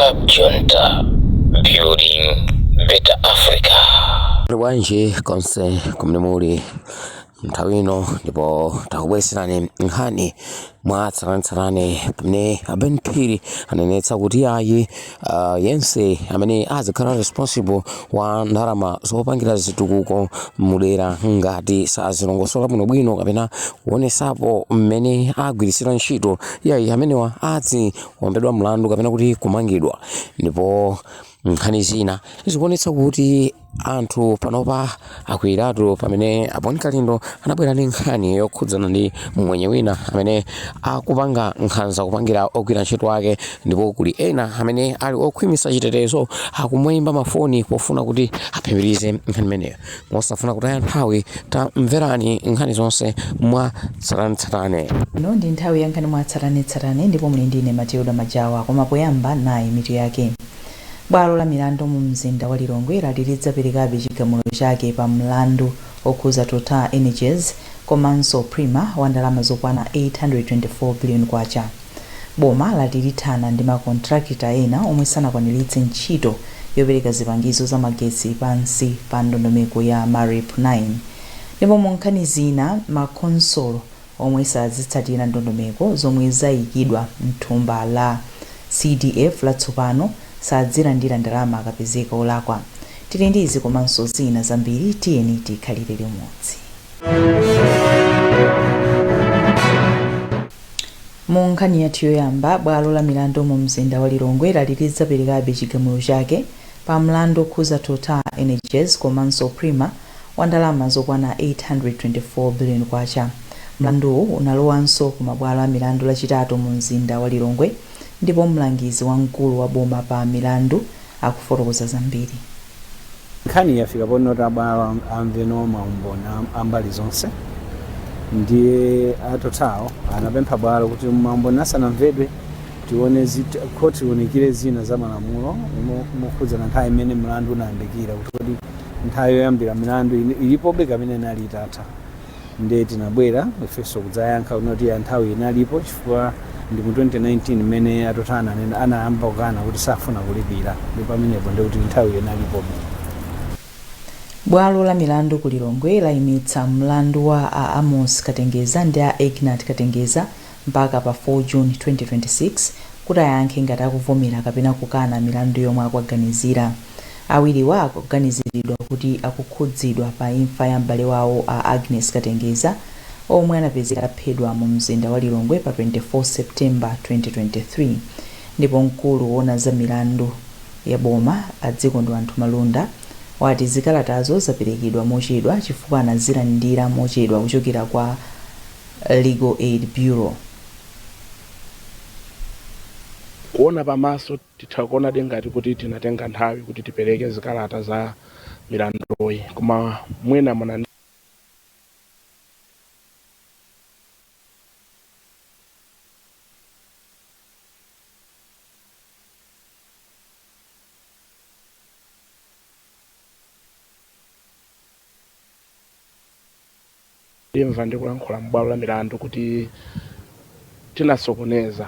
Cab Junta, building better Africa. Bwanji konse kumene muli nthawi ino, ndipo takubweretserani nkhani mwa tsatanetsatane pamene a Ben Phiri anenetsa kuti ayi, yense amene azikhala responsible wa ndalama zopangira zitukuko mudera ngati sazilongosola bwinobwino kapena kuonesapo mmene agwiritsira ntchito, iyayi, amenewa adziombedwa mlandu kapena kuti kumangidwa. Ndipo nkhani zina zikuonetsa kuti anthu panopa akwiyiratu pamene a Bon Kalindo anabwera ndi nkhani yokhudzana ndi mmwenye wina amene akupanga nkhanza kupangira ogwira ntchito ake, ndipo kuli ena amene ali okhwimitsa chitetezo akumuyimba mafoni pofuna kuti aphimbirize nkhani imeneyo. Mosafuna kutaya nthawi, tamverani nkhani zonse mwa tsatanetsatane. Ino ndi nthawi ya nkhani mwa tsatanetsatane ndipo muli ndine Matilda Majawa, koma poyamba nayi mitu yake. Bwalo la milandu mu mzinda wa Lilongwe lati lidzaperekabe chigamulo chake pa mlandu okhuza Total Energies komanso Prima wa ndalama zokwana 824 billion kwacha. Boma lati lithana ndi makontrakita ena omwe sanakwaniritse ntchito yopereka zipangizo za magetsi pansi pa ndondomeko ya MAREP 9. Ndipo mu nkhani zina, makhonsolo omwe sazitsatira ndondomeko zomwe zayikidwa mthumba la CDF latsopano sadzilandira ndalama akapezeka olakwa. Tili ndi izi komanso zina zambiri, tiyeni tikhalire limodzi. Mu nkhani yathu yoyamba, bwalo la milandu mu mzinda wa Lilongwe lati lidzaperekabe chigamulo chake pa mlandu okhuza Total Energies komanso Prima wa ndalama zokwana 824 billion kwacha. Mlanduwu unalowanso ku mabwalo a milandu lachitatu mu mzinda wa Lilongwe ndipo mlangizi wamkulu wa boma pa milandu akufotokoza zambiri. Nkhani yafika ponoti abwalo amveno maumboni ambali zonse, ndiye a Total anapempha bwalo kuti maumboni asanamvedwe tione khoti liunikire zina za malamulo mokhudzana nthawi imene mlandu unayambikira, kuti kodi nthawi yoyambira milandu ilipobe kapena inali itatha. Ndiye tinabwera ifenso kudzayankha kunoti ya nthawi inalipo, chifukwa ndi mu 2019 mmene a Total anayamba kukana kuti safuna kulipira, ndi pamenepo ndikuti nthawi inalipobe. Bwalo la milandu ku Lilongwe layimitsa mlandu wa a Amos Katengeza ndi a Ignat Katengeza mpaka pa 4 June 2026 kuti ayankhe ngati akuvomera kapena kukana milandu yomwe akuwaganizira. Awiriwa akuganiziridwa kuti akukhudzidwa pa imfa ya m'bale wawo a Agnes Katengeza omwe anapezeka ataphedwa mu mzinda wa Lilongwe pa 24 September 2023. Ndipo mkulu woona za milandu ya boma a Dzikondiwanthu Malunda wati zikalatazo zaperekedwa mochedwa chifukwa anazilandira mochedwa kuchokera kwa Legal Aid Bureau. Kuona pamaso titha kuonadi ngati kuti tinatenga nthawi kuti tipereke zikalata za milanduyi, koma mwina munandimva ndikulankhula m'bwalo la milandu kuti tinasokoneza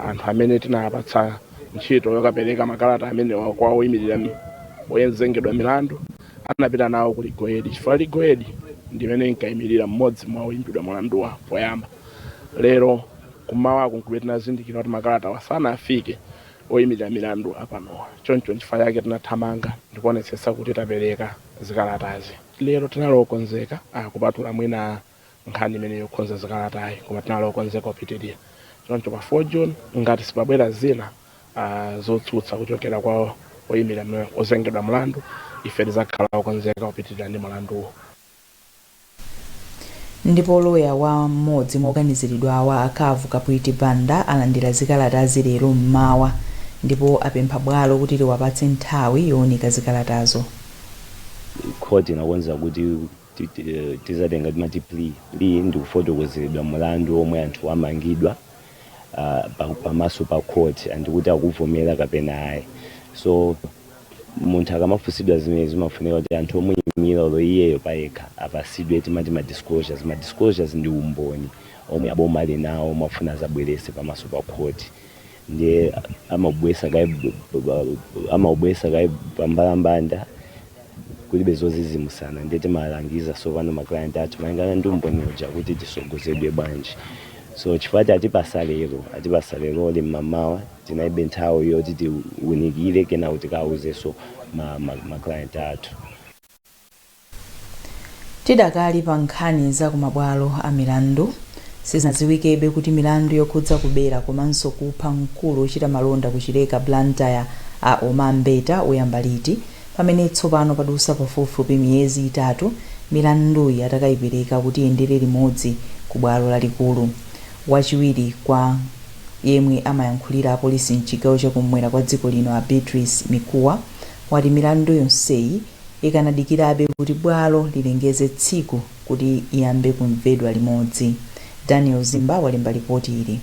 anthu amene tinapatsa ntchito yokapereka makalata amenewa kwa oyimirira oyenzengedwa milandu, anapita nawo ku Legal Aid, chifukwa Legal Aid ndimene inkayimirira mmodzi mwa oyimbidwa mulanduwa poyamba. Lero kummawaku nkumene tinazindikira kuti makalatawa sanafike oyimirira milandu apanowa, choncho nchifukwa chake tinathamanga ndikuonetsetsa kuti tapereka zikalatazi. Lero tinali okonzeka, kupatula mwina nkhani imene yokhudza zikalatayi, koma tinali okonzeka kupitirira. Choncho pa 4 June, ngati sipabwera zina zotsutsa kuchokera kwa oyimira ozengedwa mlandu, ife tidzakhala okonzeka kupitirira ndi mlanduwo. Ndipo loya wa mmodzi mwa oganiziridwawa a Kavu Kapwiti Banda alandira zikalatazi lero mmawa ndipo apempha bwalo kuti liwapatse nthawi younika zikalatazo. Court inakonza kuti tizatenga timati plea. Plea ndi kufotokozeredwa mulandu omwe anthu amangidwa pamaso pa court and kuti akuvomera kapena ayi. So munthu akamafunsidwa zimene zimafunika kuti anthu omuyimira olo iyeyo payekha apasidwe timati ma disclosures. Ma disclosures ndi umboni omwe aboma ali nawo omwe afuna azabwerese pamaso pa court. Ndiye amabwesa kaye pambalambanda, kulibe zozizimusana. Ndiye timalangiza sopano ma client athu malingana ndi umboni uja kuti tisogozedwe bwanji. So chifukwa atipasa lero, atipasa leroli mmamawa, tinalibe nthawi yoti tiunikire kena kuti tikawuzenso ma client athu. Tidakali pa nkhani za kumabwalo a milandu, sizinadziwikebe kuti milandu yokhudza kubera komanso kupha mkulu ochita malonda kuchileka, Blantyre, a Omar Mbeta uyamba liti, pamene tsopano padusa pafupifupi miyezi 3 milanduyi atakayipereka kuti iyendere limodzi ku bwalo lalikulu. Wachiwiri kwa yemwe amayankhulira apolisi mchigawo chakumwera kwa dziko lino, a Beatrice Mikuwa, wati milandu yonseyi ikanadikirabe kuti bwalo lilengeze tsiku kuti iyambe kumvedwa limodzi. Daniel Zimba walemba ripoti ili.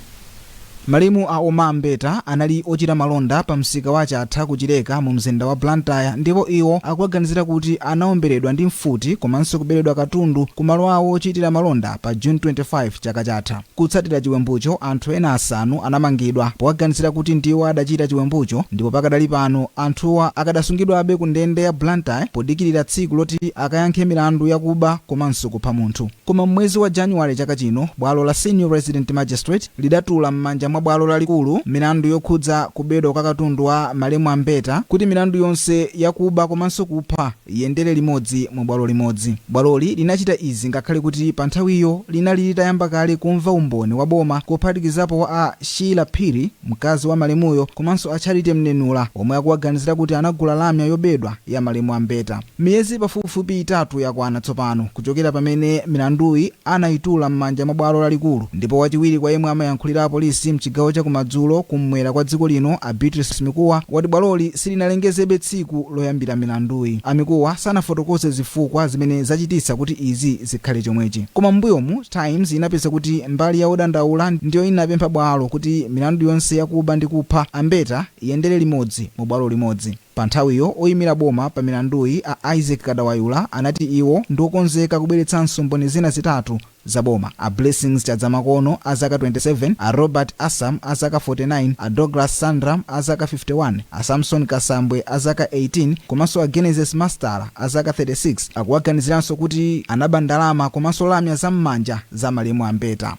Malemu a Omar Mbeta anali ochita malonda pa msika wa Chatha kuchileka mu mzinda wa Blantyre, ndipo iwo akuwaganizira kuti anaomberedwa ndi mfuti komanso kuberedwa katundu ku malo awo ochitira malonda pa June 25 chaka chatha. Kutsatira chiwembucho, anthu ena asanu anamangidwa powaganizira kuti ndiwo adachita chiwembucho, ndipo pakadali pano anthuwa akadasungidwabe ku ndende ya Blantyre podikirira tsiku loti akayankhe milandu yakuba komanso kupha munthu. Koma mwezi wa Januwale chaka chino, bwalo la Senior Resident Magistrate lidatula m'manja mwa bwalo lalikulu milandu yokhudza kubedwa kwa katundu wa malemu a Mbeta, kuti milandu yonse yakuba komanso kupha iyendere limodzi mu bwalo limodzi. Bwaloli linachita izi ngakhale kuti pa nthawiyo linali litayamba kale kumva umboni wa boma, kuphatikizapo wa a Sheila Phiri, mkazi wa malemuyo, komanso a Charity Mnenula, omwe akuwaganizira kuti anagula lamya yobedwa ya malemu a Mbeta. Miyezi pafupifupi 3 yakwana tsopano kuchokera pamene milanduyi anayitula m'manja mwa bwalo lalikulu, ndipo wachiwiri kwa yemwe amayankhulira apolisi mchigawo chakumadzulo kummwera kwa dziko lino, a Beatrice Mikuwa, wati bwaloli silinalengezebe tsiku loyambira milanduyi. Amikuwa sanafotokoze zifukwa zimene zachititsa kuti izi zikhale chomwechi. Koma m'mbuyomu Times inapeza kuti mbali ya odandaula ndiyo inapempha bwalo kuti milandu yonse yakuba ndi kupha Ambeta iyendere limodzi mu bwalo limodzi. Pa nthawiyo, oyimira boma pa milanduyi, a Isaac Kadawayula, anati iwo ndiokonzeka kubweretsanso mboni zina zitatu za boma: a Blessings Chadzamakono a zaka 27, a Robert Assam a zaka 49, a Douglas Sandram a zaka 51, a Samson Kasambwe a zaka 18, komanso a Genesis Mastara a zaka 36. Akuwaganiziranso kuti anaba ndalama komanso lamya zam'manja za malemu Ambeta.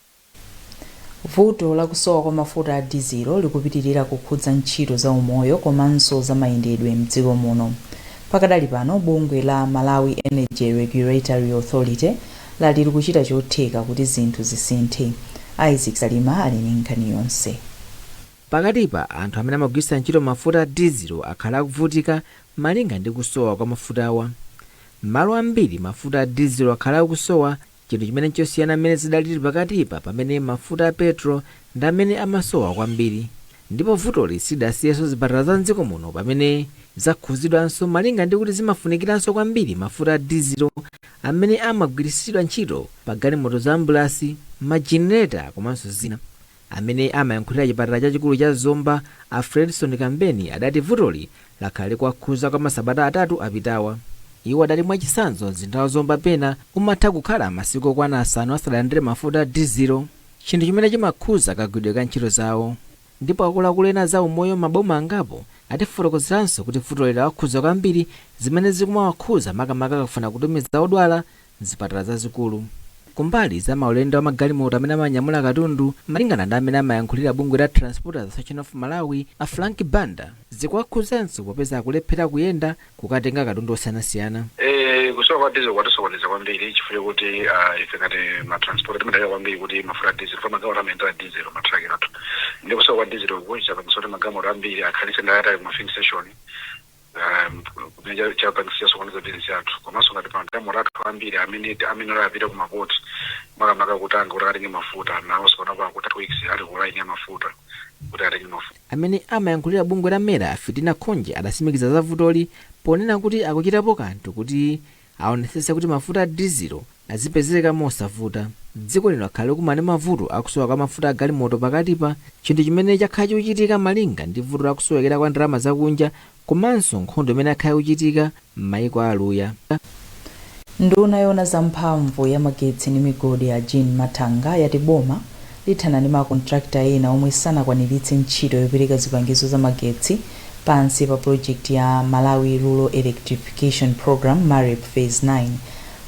Vuto lakusowa kwa mafuta a dizilo likupitirira kukhudza ntchito za umoyo komanso za mayendedwe mdziko muno. Pakadali pano, bungwe la Malawi Energy Regulatory Authority lati likuchita chotheka kuti zinthu zisinthe. Isaac Salima ali ndi nkhani yonse. Pakatipa, anthu amene amagwiritsa ntchito mafuta a dizilo akhala akuvutika malinga ndi kusowa kwa mafutawa. Malo ambiri mafuta a dizilo akhala akusowa, chinthu chimene chosiyana mmene zidalili pakatipa, pamene mafuta a petro ndi amene amasowa kwambiri. Ndipo vutoli silidasiyenso zipatala za mdziko muno, pamene zakhuzidwanso malinga ndi kuti zimafunikiranso kwambiri mafuta a dizilo amene amagwiritsidwa ntchito pa galimoto za ambulasi, majenereta komanso zina. Amene amayankhulira chipatala chachikulu cha Zomba, a Fredson Kambeni, adati vutoli lakhala likuwakhuza kwa masabata 3 apitawa. Iwo adati, mwachitsanzo, mzinda wa Zomba pena umatha kukhala masiku okwana 5 asadalandire mafuta a dizilo, chinthu chimene chimakhuza kagwiridwe ka ntchito zawo. Ndipo akuluakulu ena za umoyo maboma angapo atifotokozeranso kuti vutoli lawakhuza kwambiri, zimene zikumawakhuza makamaka akafuna kutumiza odwala mzipatala zazikulu. Kumbali za maulendo amagalimoto amene amanyamula katundu, malingana ndi amene amayankhulira bungwe la Transporters Association of Malawi, a Frank Banda, zikuwakhuzanso popeza akulephera kuyenda kukatenga katundu osiyanasiyana. Kusowa kwa diesel kwatisokoneza kwambiri, chifukwa kuti ife ngati ma transporter timadalira kwambiri kuti mafuta a diesel fa magalimoto amayendera diesel, matraki athu. Ndi kusowa kwa diesel uku chapangisa kuti magalimoto ambiri akhalise ndayatali kuma filling station, kumene chapangisa chasokoneza business yathu. Komanso ngati magalimoto athu ambiri amene apita kumapoti, makamaka kutanga kuti akatenge mafuta, nawonso panopa akuti 2 weeks ali ku line ya mafuta kuti atenge mafuta. Amene amayankhulira bungwe la MERA, Fitina Khonje, adasimikiza za vutoli ponena kuti akuchitapo kanthu kuti aonetsetse kuti mafuta a dizilo azipezeka mosavuta. Dziko lino akhale likumana ndi mavuto akusowa kwa mafuta a galimoto pakatipa, chinthu chimene chakhala chikuchitika malinga ndi vuto lakusowekera kwa ndalama zakunja komanso nkhondo imene akhala ikuchitika m'mayiko a Aluya. Nduna yoona za mphamvu ya magetsi ndi migodi ya Jean Mathanga yati boma lithana ndi makontrakta ena omwe sanakwaniritse ntchito yopereka zipangizo za magetsi pansi pa project ya Malawi Rural Electrification Program, MAREP Phase 9.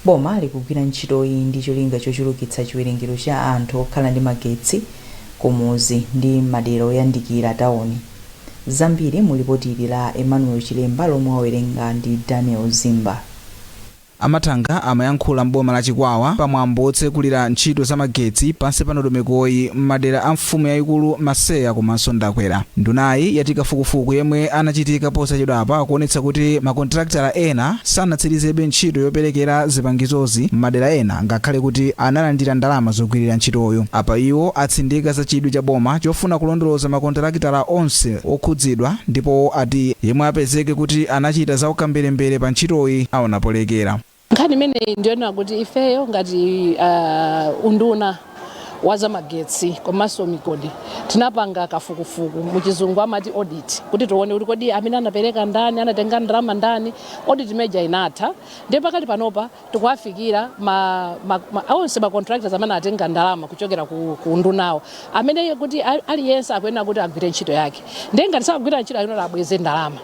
Boma likugwira ntchitoyi ndi cholinga chochulukitsa chiwerengero cha anthu okhala ndi magetsi kumuzi ndi madera oyandikira tawuni. Zambiri mu lipoti ili la Emmanuel Chilemba lomwe wawerenga ndi Daniel Zimba. A Mathanga amayankhula m'boma la Chikwawa pamwambo wotsekulira ntchito za magetsi pansi pa ndondomekoyi m'madera a mfumu yayikulu Maseya komanso Ndakwera. Ndunayi yati kafukufuku yemwe anachitika posachedwapa akuonetsa kuti makontraktala ena sanatsirizebe ntchito yoperekera zipangizozi m'madera ena ngakhale kuti analandira ndalama zogwirira ntchitoyo. Apa iwo atsindika za chidwi cha boma chofuna kulondoloza makontraktala onse okhudzidwa ndipo ati yemwe apezeke kuti anachita za ukamberembere pa ntchitoyi aona polekera. Nkhani imeneyi ndiyonena kuti ifeyo ngati unduna wa zamagetsi komanso migodi tinapanga kafukufuku, muchizungu amati audit, kuti tione kuti kodi amene anapereka ndani, anatenga ndalama ndani. Audit imeja inatha, ndiye pakali panopa tikuwafikira onse ma contractors amene atenga ndalama kuchokera ku undunawo, amene kuti aliyense akuyenera kuti agwire ntchito yake. Ndiye ngati sakugwira ntchito, akuyenera abweze ndalama.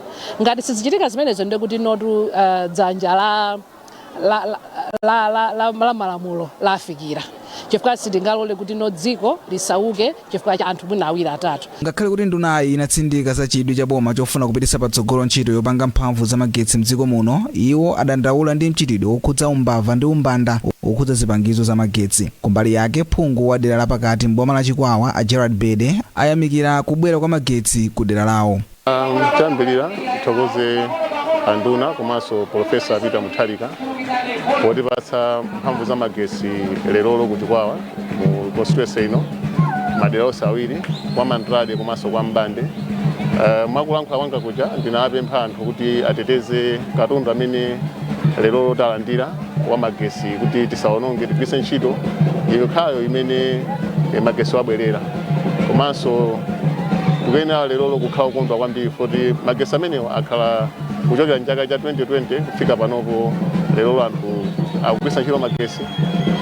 Ngati sizichitika zimenezo, ndiye kuti notu dzanja la malamulo lafikira, chifukwa sitingalole kuti no dziko lisauke chifukwa cha anthu mwina awiri, atatu. Ngakhale kuti ndunayi inatsindika za chidwi cha boma chofuna kupititsa patsogolo ntchito yopanga mphamvu za magetsi mdziko muno, iwo adandaula ndi mchitidwe wokhudza umbava ndi umbanda wokhudza zipangizo za magetsi. Kumbali yake, phungu wa dera lapakati m'boma la Chikwawa a Gerard Bede ayamikira kubwera kwa magetsi ku dera lawo. Choyambirira tithokoze anduna komanso Professor Peter Mutharika potipatsa mphamvu za magetsi lerolo ku Chikwawa mu constituency ino, madera onse awiri, kwa Mandrade komanso kwa Mbande. Mwakulankhula kwanga kuja ndinapempha anthu kuti ateteze katundu amene lerolo talandira wa magesi, kuti tisawononge, tigwiritse ntchito yokhayo imene magesi wabwerera. Komanso tikuyenera lerolo kukhala okondwa kwambiri poti magesi amenewo akhala kuchokera mchaka cha 2020 kufika panopo. Lerolo anthu akugwiritsa ntchito magesi,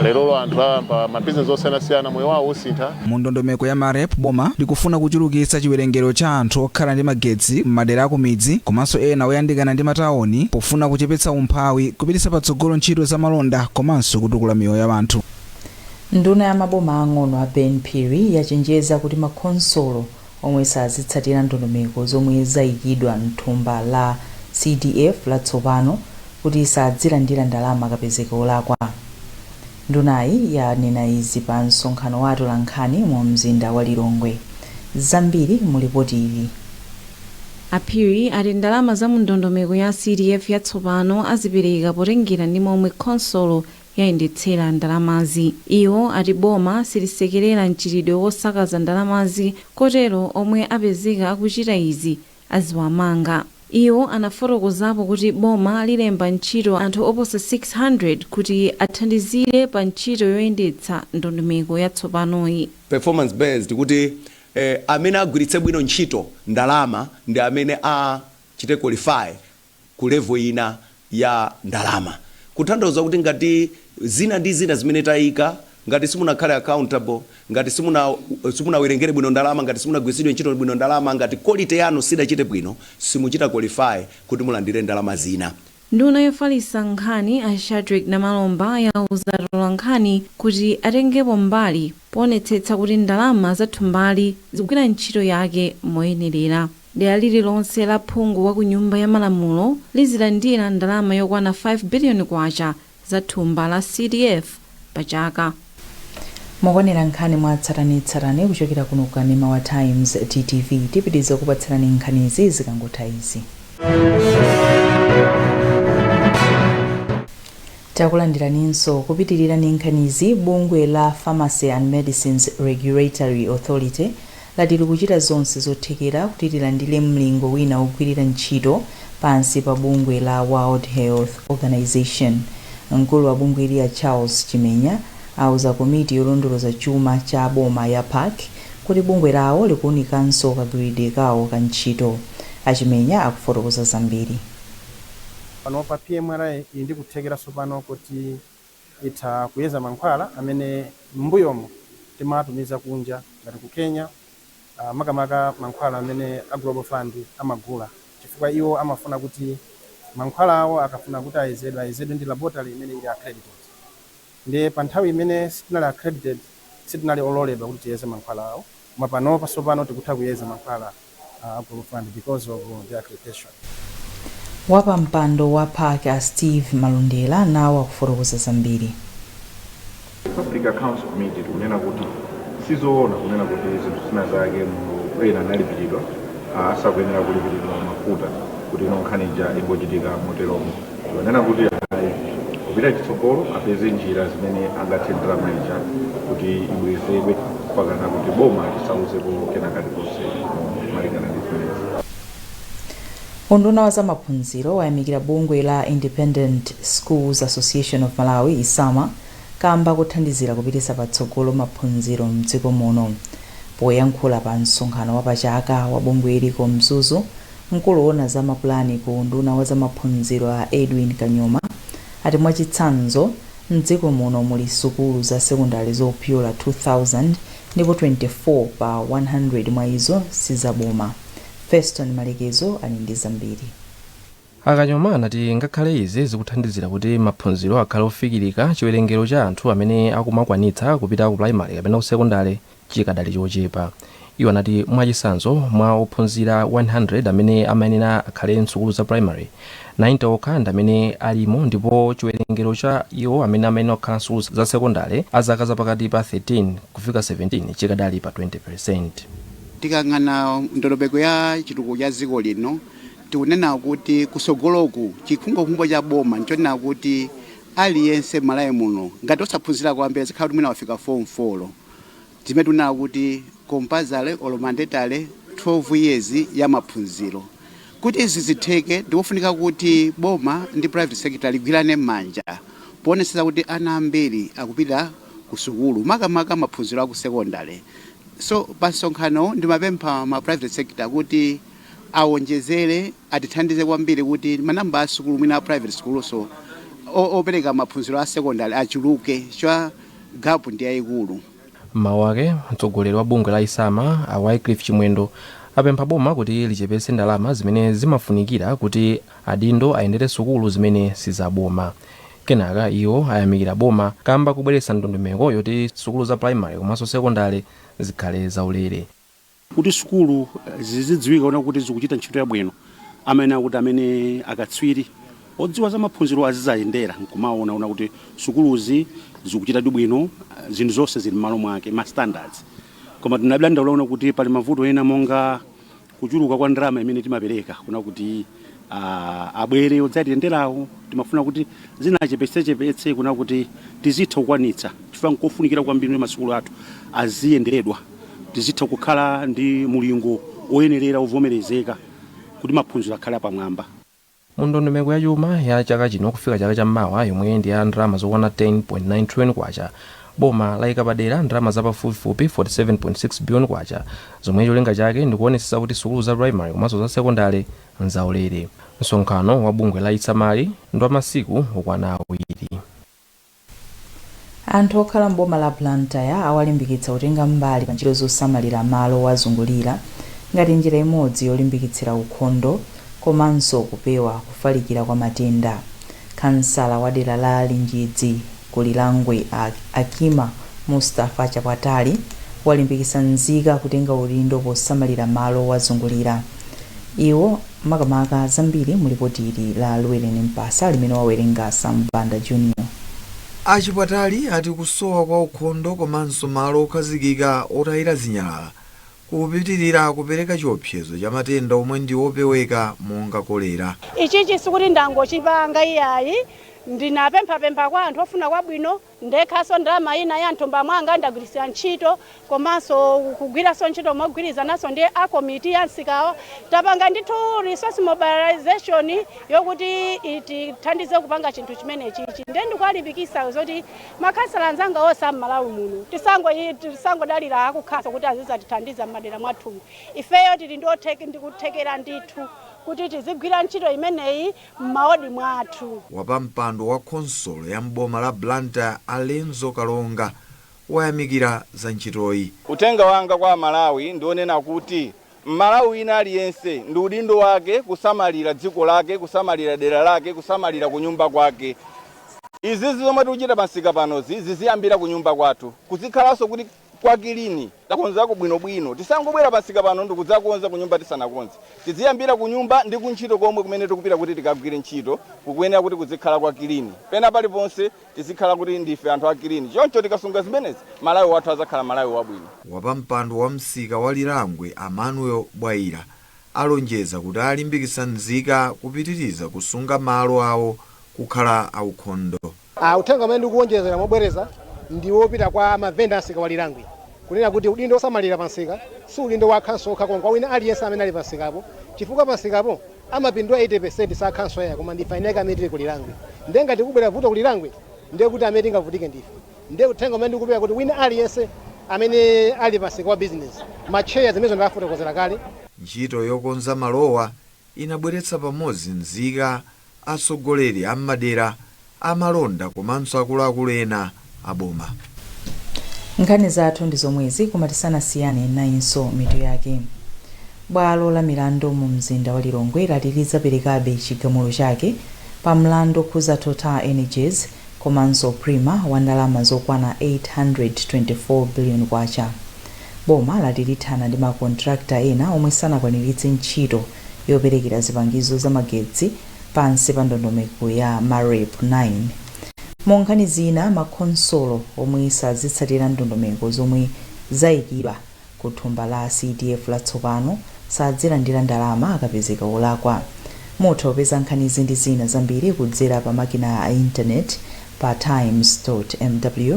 lerolo anthu ayamba mabizinesi osiyanasiyana, moyo wawo usintha. Mu ndondomeko ya MAREP, boma likufuna kuchulukitsa chiwerengero cha anthu okhala ndi magetsi m'madera akumidzi komanso ena oyandikana ndi matawuni, pofuna kuchepetsa umphawi, kupititsa patsogolo ntchito za malonda komanso kutukula miyoyo ya anthu. Nduna ya maboma ang'ono a Ben Phiri yachenjeza kuti makhonsolo omwe sazitsatira ndondomeko zomwe zayikidwa mthumba la CDF latsopano kuti sadzilandira ndalama kapezeka olakwa. Ndunayi yanena izi pa msonkhano wa atolankhani mu mzinda wa Lilongwe. Zambiri mu lipoti ili. A Phiri ati ndalama za mu ndondomeko ya CDF yatsopano azipereka potengera ndi momwe khonsolo yayendetsera ndalamazi. Iwo ati boma silisekerera mchitidwe wosakaza ndalamazi, kotero omwe apezeka akuchita izi aziwamanga. Iwo anafotokozapo kuti boma lilemba ntchito anthu oposa 600 kuti athandizire pa ntchito yoyendetsa ndondomeko yatsopanoyi. Performance based, kuti amene agwiritse bwino ntchito ndalama ndi amene achite qualify ku level ina ya ndalama, kutanthauza kuti ngati zina ndi zina zimene tayika, ngati simunakhale accountable, ngati simunawerengere bwino ndalama, ngati simunagwiritsidwe ntchito bwino ndalama, ngati quality yanu sidachite bwino, simuchita qualify kuti mulandire ndalama zina. Nduna yofalitsa nkhani a Shadric Namalomba yauza atolankhani kuti atengepo mbali poonetsetsa kuti ndalama za thumbali zikugwira ntchito yake moyenerera. Dera lililonse la phungu wa ku Nyumba ya Malamulo lizilandira ndalama yokwana 5 biliyoni kwacha za thumba la CDF pa chaka. Mukuonera nkhani mwa tsatanetsatane kuchokera kuno kanema wa Times TTV. Tipitiriza kupatsirani nkhanizi zikangotha izi. Takulandiraninso. Kupitirira ndi nkhanizi, bungwe la Pharmacy and Medicines Regulatory Authority lati likuchita zonse zothekera kuti lilandire mlingo wina wogwirira ntchito pansi pa bungwe la World Health Organization. Mkulu wa bungweli a Charles Chimenya auza komiti yolondoloza chuma cha boma ya PAC kuti bungwe lawo likuwunikanso kagwiridwe kawo ka ntchito. A Chimenya akufotokoza zambiri. Panopa PMRA ili ndi kuthekeranso pano kuti itha kuyeza mankhwala amene m'mbuyomo Timatumiza kunja ngati ku Kenya, makamaka mankhwala amene a Global Fund amagula, chifukwa iwo amafuna kuti mankhwala awo akafuna kuti ayezedwe, ayezedwe ndi laboratory imene ili accredited. Ndiye pa nthawi imene sitinali accredited, sitinali ololedwa kuti tiyeze mankhwala awo, koma panopa tsopano tikutha kuyeza mankhwala a Global Fund because of the accreditation. Wapampando wa PAC a Steve Malondera nawo akufotokoza zambiri. Public Accounts Committee tikunena kuti sizoona kunena kuti zinthu zina zake munthu ena analipiridwa, asakuyenera kulipiridwa mafuta, kuti ino nkhani ija ingochitika moteromo. Tikunena kuti ayi, kupita chitsogolo apeze njira zimene angathe ndalama ija kuti ibwezedwe, mpakana kuti boma lisauzeko kena kalikonse malingana ndi zimenezi. Unduna wa zamaphunziro wayamikira bungwe la Independent Schools Association of Malawi, ISAMA, kamba kuthandizira kupititsa patsogolo maphunziro mdziko muno. Poyankhula pa msonkhano wapachaka wa bungweli ku Mzuzu, mkulu woona za mapulani ku unduna wa zamaphunziro a Edwin Kanyoma ati mwachitsanzo mdziko muno muli sukulu za sekondari zopyola 2000 ndipo 24 pa 100 mwa izo sizaboma. Feston Malekezo ali ndi zambiri. Akanyoma anati ngakhale izi zikuthandizira kuti maphunziro akhale ofikirika, chiwerengero cha anthu amene akumakwanitsa kupita ku primary kapena ku sekondari chikadali chochepa. Iwo anati mwachitsanzo mwa ophunzira 100 amene amayenera akhale msukulu za primary, 90 okha ndi amene alimo, ndipo chiwerengero cha iwo amene amayenera kukhala msukulu za sekondari a zaka zapakati pa 13 kufika 17 chikadali pa 20. Tikayang'ana ndondomeko ya chitukuko cha dziko lino, tikunena kuti kusogoloku chikhumbokhumbo cha boma nchonena kuti aliyense Malawi muno, ngati osaphunzira kwambiri, azikhala kuti mwina wafika form 4, zimene tikunena kuti compulsory or mandatory 12 years ya maphunziro. Kuti izi zitheke, ndikofunika kuti boma ndi private sector ligwirane m'manja poonetsetsa kuti ana ambiri akupita ku sukulu, makamaka maphunziro aku secondary. So pa msonkhano ndimapempha ma private sector kuti awonjezere, atithandize kwambiri kuti manamba a sukulu, mwina a private school so opereka maphunziro a secondary achuluke, chifukwa gap ndi yayikulu. Mmawu ake, mtsogoleri wa bungwe la ISAMA a Wycliffe Chimwendo apempha boma kuti lichepetse ndalama zimene zimafunikira kuti adindo ayendere sukulu zimene sizaboma. Kenaka iwo ayamikira boma kamba kubweretsa ndondomeko yoti sukulu za primary komanso sekondari zikhale zaulere. Kuti sukulu zizidziwika ona kuti zikuchita ntchito yabwino, amene akuti amene akatswiri odziwa za maphunziro azizayendera nkumaona ona kuti sukuluzi zikuchitadi bwino, zinthu zonse zili m'malo mwake, ma standards. Koma tinadandaula kuti pali mavuto ena monga kuchuluka kwa ndalama imene timapereka kuna kuti abwere odzatiyenderawo. Timafuna kuti zinachepetsechepetse kuna kuti tizitha kukwanitsa, chifukwa nkofunikira kwambiri kuti masukulu athu aziyenderedwa, tizitha kukhala ndi mulingo oyenerera ovomerezeka kuti maphunziro akhale apamwamba. Mu ndondomeko ya chuma ya chaka chino kufika chaka cham'mawa, yomwe ndi ya ndalama zokwana 10.9 trillion kwacha, boma layika padera ndalama zapafupifupi 47.6 billion kwacha zomwe cholinga chake ndikuonetsetsa kuti sukulu za primary komanso za sekondari nzaulere. Msonkhano wa bungwe la ISAMA ndi wa masiku okwana 2. Anthu okhala m'boma la Blantyre awalimbikitsa kutenga mbali pa ntchito zosamalira malo owazungulira ngati njira imodzi yolimbikitsira ukhondo komanso kupewa kufalikira kwa matenda. Khansala wa dera la Linjidzi ku Lirangwe a Akima Mustafa Chapwatali walimbikitsa nzika kutenga udindo posamalira malo owazungulira. Iwo makamaka zambiri mu lipoti ili la Luweleni Mpasa limene wawerenga Sam Banda Junior. A Chipwatali ati kusowa kwa ukhondo komanso malo okhazikika otayira zinyalala kukupitirira kupereka chiopsezo cha matenda omwe ndi opeweka monga kolera. Ichichi sikuti ndangochipanga iyayi, ndinapemphapempha kwa anthu ofuna kwabwino, ndekhaso ndalama ina ya mthumba mwanga ndagwirisira ntchito, komanso kugwiranso ntchito mogwirizananso ndi a komiti ya msikawa. Tapanga ndithu resource mobilization yokuti itithandize kupanga chinthu chimenechichi. Ndiye ndikuwalimbikitsa zoti makhansala anzanga onse a m'Malawi muno tisangodalira akukhanso kuti azizatithandiza m'madera mwathumu. Ifeyo tili ndi kuthekera ndithu kuti tizigwira ntchito imeneyi m'mawodi mwathu. Wapampando wa khonsolo ya m'boma la Blantyre a Lenzo Kalonga Wayamikira za ntchitoyi. Uthenga wanga kwa Malawi ndionena kuti Mmalawi wina aliyense ndi udindo wake kusamalira dziko lake, kusamalira dera lake, kusamalira kunyumba kwake. Izizi zomwe tikuchita pamsika panozi ziziyambira kunyumba kwathu, kuzikhalanso kuti kwa clean, takonzako bwinobwino. Tisangobwera pamsika pano ndikudzakonza kunyumba tisanakonze. Tiziyambira kunyumba ndi kuntchito komwe kumene tikupita kuti tikagwire ntchito, kukuyenera kuti kuzikhala kwa clean. Pena paliponse tizikhala kuti ndife anthu a clean. Choncho tikasunga zimenezi, Malawi wathu azakhala Malawi wabwino. Wapampando wa msika wa Lirangwe, a Manuel Bwaira, alonjeza kuti alimbikitsa nzika kupitiriza kusunga malo awo kukhala aukhondo. Uthenga umene ndikuwonjezera mobwereza ndi wopita kwa mavenda a msika wa Lirangwe, kunena kuti udindo osamalira pamsika si udindo wa khanso okha, koma kwa wina aliyense amene ali pamsikapo, chifukwa pamsikapo amapindula 80% sa khanso ayi, koma ndife eni ake amene tili ku Lirangwe. Ndiye ngati kubwera vuto ku Lirangwe, ndiye kuti amene tingavutike ndife. Ndiye uthenga umene ndikupereka kuti wina aliyense amene ali pamsika wa business, matcheya zimenezo ndafotokozera kale. Ntchito yokonza malowa inabweretsa pamodzi nzika, atsogoleri a m'madera, amalonda komanso akuluakulu ena a boma. Nkhani zathu ndi zomwezi, koma tisanasiyane, nayinso mitu yake. Bwalo la milandu mu mzinda wa Lilongwe lati lidzaperekabe chigamulo chake pa mlandu okhuza Total Energies komanso Prima wa ndalama zokwana 824 billion kwacha. Boma lati lithana ndi makontrakta ena omwe sanakwaniritse ntchito yoperekera zipangizo za magetsi pansi pa ndondomeko ya MAREP 9. Mu nkhani zina, makhonsolo omwe sazitsatira ndondomeko zomwe zayikidwa ku thumba la CDF latsopano sadzilandira ndalama akapezeka olakwa. Mutha kupeza nkhanizi ndi zina zambiri kudzera pa makina a intaneti pa times.mw,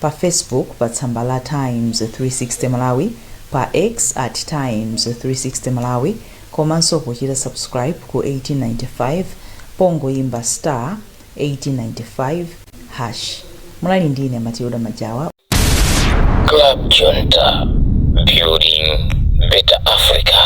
pa Facebook pa tsamba la Times 360 Malawi, pa X at Times 360 Malawi, komanso pochita subscribe ku 1895 pongoyimba star 1895 hash. Munali ndine Matilda Majawa. Club Junta, building better Africa.